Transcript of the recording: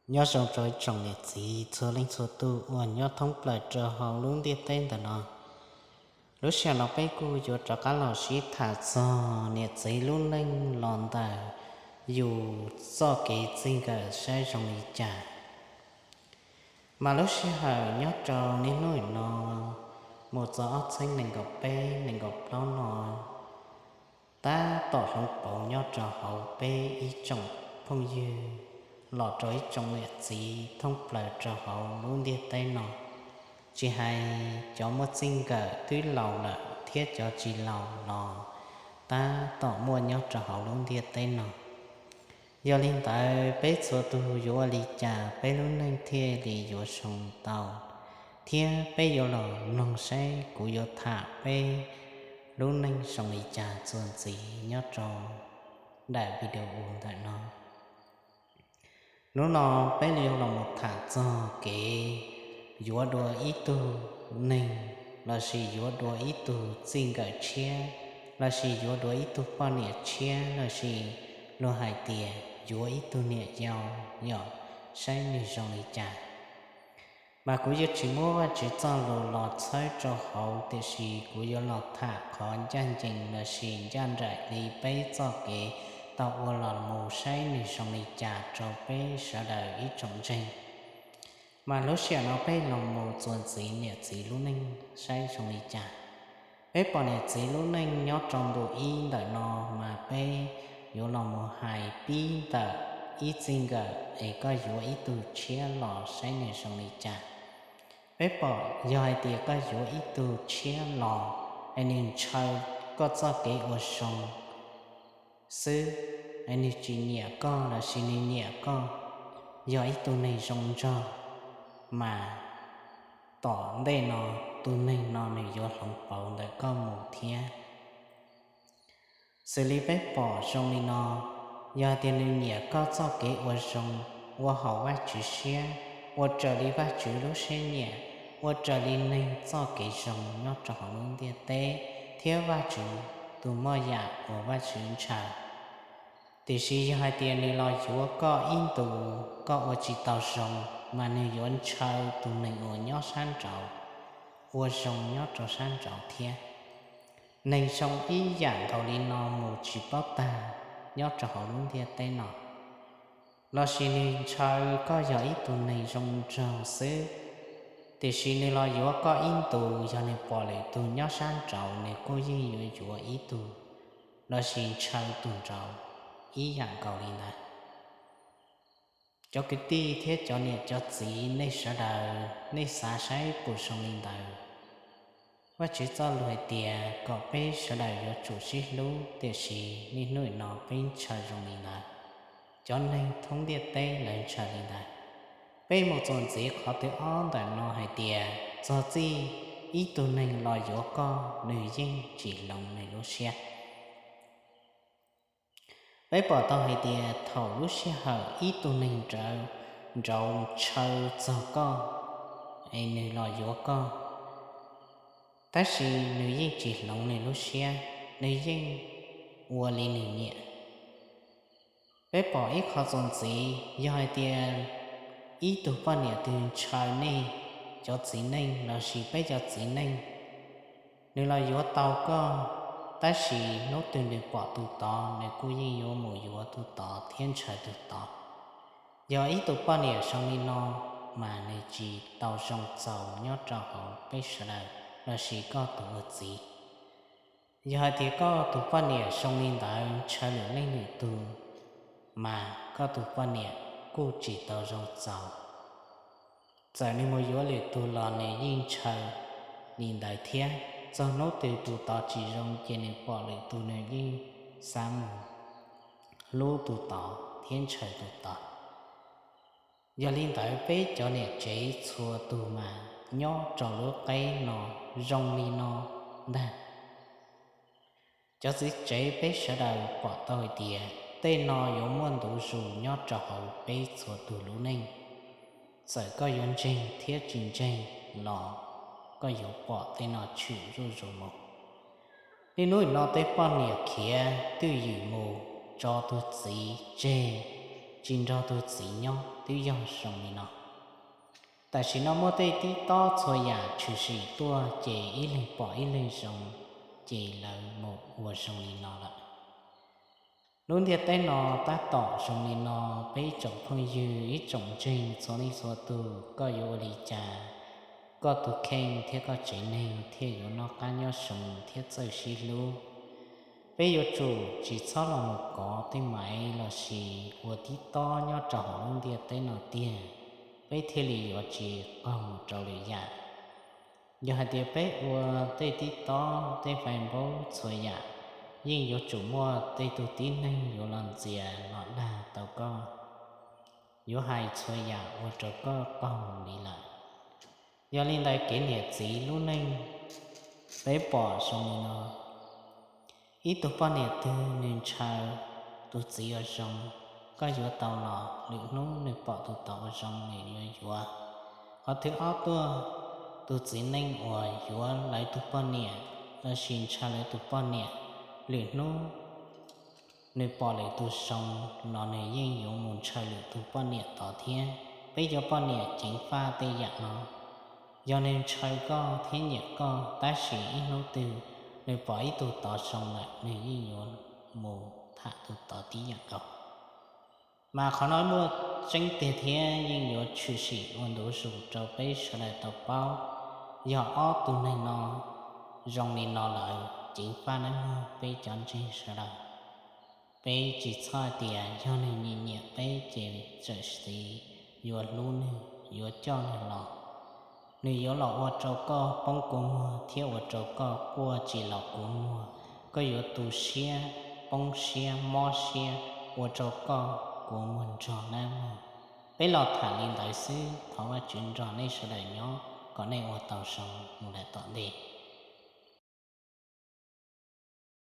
Nyob zoo rau ib tsoom niam txiv txhua leej txhua tus uas nyob thoob plaws rau hauv lub ntiaj teb ntawm no. Lub sij hawm no peb kuj yuav rov qab los sib tham txog niam txiv lub neej los ntawm yus txoj kev txij nkawm saib zoo li cas. Mas lub sij hawm nyob rau niaj hnub no mus txog ob txhiab nees nkaum peb nees nkaum plaub no, tab tom hloov pauv nyob rau hauv peb ib tsoom phooj ywg los rau ib tsoom niam txiv thoob plaws rau hauv lub ntiaj teb no, tsis hais cov muaj txij nkawm twb laus lawm thiab cov tsis laus los tab tom muaj nyob rau hauv lub ntiaj teb no. Yog li ntawd peb txhua tus yuav ua li cas peb lub neej thiaj li yuav zoo tau, thiab peb yuav los mloog saib kuv yuav tham peb lub neej zoo li cas txuas ntxiv nyob rau daim video ntawm no. Hnub no peb yuav los mus tham txog kev yuav dua ib tug neeg, lossis yuav dua ib tug txij nkawm tshiab, lossis yuav dua ib tug poj niam tshiab, lossis luag hais tias yuav ib tug niam yau, yog saib nws zoo li cas. Mas kuv yuav tsis muab Vajtswv txoj lus los txhawb rau hauv, tiam sis kuv yuav los tham qhov ncaj ncees lossis ncaj nraim li peb txoj kev tau ua los mus saib nws zoo li cas rau peb sawv daws ib tsoom ntseeg. Mas lub sij hawm no peb los mus txuas ntxiv niam txiv lub neej saib zoo li cas. Peb pom niam txiv lub neej nyob rau ntu ib ntawm no, mas peb yuav los mus hais pib ntawm ib txij nkawm es koj yuav ib tug tshiab los saib nws zoo li cas. Peb pom yog hais tias koj yuav ib tug tshiab los es nws ntshaw koj txoj kev ua zoo xwb, es nws tsis nyiam koj lossis nws nyiam koj, yog ib tug neeg zoo nraug, mas tom ntej no tus neeg no nws yuav hloov pauv ntawm koj mus thiab. Xws li peb pom zoo li no, yog tias nws nyiam koj txoj kev ua zoo, ua haum Vajtswv siab, ua raws li Vajtswv lub siab nyiam, ua raws li neeg txoj kev zoo nyob rau hauv lub ntiaj teb, thiab Vajtswv tus moj yam uas Vajtswv ntshaw. Tiam sis yog hais tias nws los yuav koj ib ntus, koj ua tsis tau zoo, mas nws yuav ntshaw tus neeg uas nyob sab nraud, ua zoo nyob rau sab nraud thiab. Neeg zoo ib yam nkaus li no mus tsis paub tag nyob rau hauv lub ntiaj teb no. Lossis nws ntshaw koj yog ib tug neeg zoo nraug xwb, tiam sis nws los yuav koj ib ntus, yog nws pom lwm tus nyob sab nraud nws kuj yeej yuav yuav ib tug, lossis ntshaw tus nraud ib yam nkaus li ntawd. Cov kwv tij thiab cov niam cov txiv nej sawv daws, nej xav saib puas zoo li ntawd? Vajtswv txoj lus hais tias kom peb sawv daws yuav tsum sib hlub, tiam sis niaj hnub no peb ntshaw zoo li ntawd. Cov neeg thoob ntiaj teb lawv ntshaw li ntawd. Peb mus txuas ntxiv qhov thib ob ntawm no hais tias txog txij ib tug neeg los yuav koj, nws yeej tsis hloov nws lub siab. Peb pom tau hais tias thaum lub sij hawm ib tug neeg nrawd nraud ntshaw txog koj, es nws los yuav koj, tab sis nws yeej tsis hloov nws lub siab, nws yeej ua li nws nyiam. Peb pom ib qho txuas ntxiv, yog hais tias ib tug poj niam twg ntshaw nej cov txiv neej lossis peb cov txiv neej, nws los yuav tau koj, tab sis hnub twg nws pom tus tod nws kuj yeej yuav mus yuav tus tod thiab ntshaw tus tod. Yog ib tug poj niam zoo li no, mas nws tsis tau zoo txaus nyob rau hauv peb sawv daws lossis koj tus ua txiv. Yog hais tias koj tus poj niam zoo li ntawd ntshaw lwm leej lwm tus, mas koj tus poj niam kuj tsis tau zoo txaus. Txawm nws mus yuav lwm tus los nws yeej ntshaw li ntawd thiab. Txog hnub twg tus tod tsis zoo ces nws pom lwm tus nws yeej xav mus hlub tus tod thiab ntshaw tus tod. Yog li ntawd peb cov niam tsev txhua tus mas nyob rau lub qeb no zoo li no ntag. Cov txiv tsev peb sawv daws pom tau hais tias tej no yuav muaj ntu zus nyob rau hauv peb txhua tus lub neej. Txawm koj yuav ntseeg thiab tsis ntseeg los koj yuav pom tej no tshwm zuj zus mus. Niaj hnub no tej poj niam khiav twj ywm mus tso tus txiv tseg, tsis nrog tus txiv nyob twb yog zoo li no. Tam sim no muaj tej tib tob txhua yam tshwm sim tuaj ces ib leeg pom ib leeg zoo, ces lawv mus ua zoo li no lawm. Lub ntiaj teb no tab tom zoo li no, peb ib tsoom phooj ywg ib tsoom ntseeg txhua leej txhua tus, koj yuav ua li cas koj tus kheej thiab koj tsev neeg thiaj yuav noj qab nyob zoo thiab txawj sib hlub. Peb yuav tsum tsis txhob los mus kov tej maiv lossis ua tib tob nyob rau hauv lub ntiaj teb no tiag, peb thiaj li yuav tsis qaug mus rau lwm yam. Yog hais tias peb ua tej tib tob tej fais npaub txhua yam, yeej yuav tsum muaj tej tug tib neeg yuav los ntxias los dag tau koj, yuav hais txhua yam ua rau koj qaug li lawm. Yog li ntawd kev niam txiv lub neej peb pom zoo li no. Ib tug poj niam twg nws ntshaw tus txiv uas zoo, koj yuav tau los lwm hnub nws pom tus tod uas zoo nws yuav yuav. Qhov thib ob tuaj, tus txiv neej uas yuav lawv tus poj niam lossis ntshaw lawv tus poj niam, lwm hnub nws pom lwm tus zoo los nws yeej yuav mus ntshaw lwm tus poj niam tod thiab. Peb cov poj niam ceev faj tej yam no. Yog nws ntshaw koj thiab nyiam koj tab sis ib hnub twg nws pom ib tug tod zoo lawm nws yeej yuav mus tham tus tod tib yam nkaus. Mas qhov no muaj tseeb tiag thiab yeej yuav tshwm sim ua ntu zus rau peb sawv daws tau paub. Yog ob tug neeg no zoo li no lawm ceev faj nawb mog peb cov ntseeg sawv daws. Peb tsis txhob hais tias yog nws nyiam nyiam peb ces txawm xiv yuav hlub nws yuav coj nws los. Nws yuav los ua rau koj poob kua muag thiab ua rau koj quaj tsis los kua muag, koj yuav tu siab, poob siab, mob siab, ua rau koj kua muag nrog nawb mog. Peb los tham li ntawd xwb, thov Vajtswv nrog nej sawv daws nyob kom nej ua tau zoo mus lawm tom ntej.